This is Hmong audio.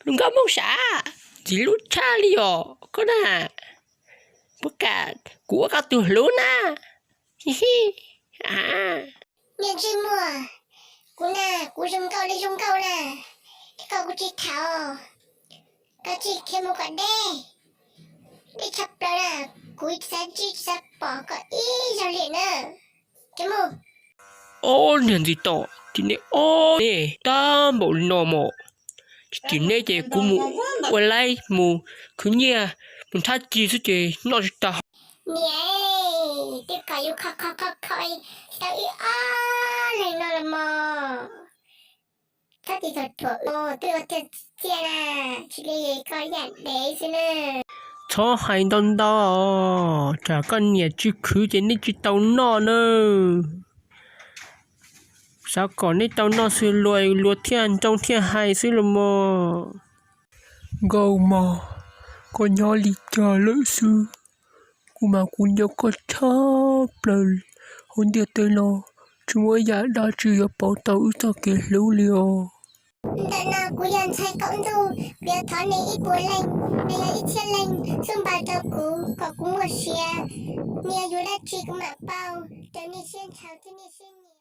Hluas nkauj Hmoob sav, ntxim hlub tshaj li os koj na. Puas kam kuv ua koj tus hlub na? Hi hi. Niag ntsej muag, kuv na, kuv zoo nkauj li zoo nkauj na, koj kuv tsis tham, koj tsis khiav mus kom deb, deb tshaj plaws na, kuv tsis xav ntsib tsis xav pom koj ib zaug li na. Ob niag ntxim tos, tim nej ob niag tag npaum li no mog, tsis tim nej ces kuv mus ua laib mus khwv nyiaj mus nrhab ci xwb ces noj tsis tau. Niam, twb kom yus kho kho kho kho tau ib ob leeg no los mog. Txhob tim thuam thuam, twb ua tiag tiag na, tsis li koj yam dev xwb na. Txhob hais ntau ntau, tsam koj niam tsis khwv ces nej tsis tau noj na. Xav kom nej tau noj xwb luag, luag thiaj nroo thiaj hais xwb los mog. Nkauj Mog, koj nyob li cas lawm xwb? Kuv mas kuv nco koj tshaj plaws hauv ntiaj teb no, tsis muaj ib yam dab tsi yuav pauv tau wb txoj kev hlub li os. Ntawm no kuv yog ntxhais qaum ntuj, kuv yuav thov nws ib puas leej, nws yog ib txhiab leej xub npawg rau kuv kom kuv muaj sia. Nws yog yuav dab tsi kuv mam pauj raws nws siab ntshaw thiab nws siab nyiam.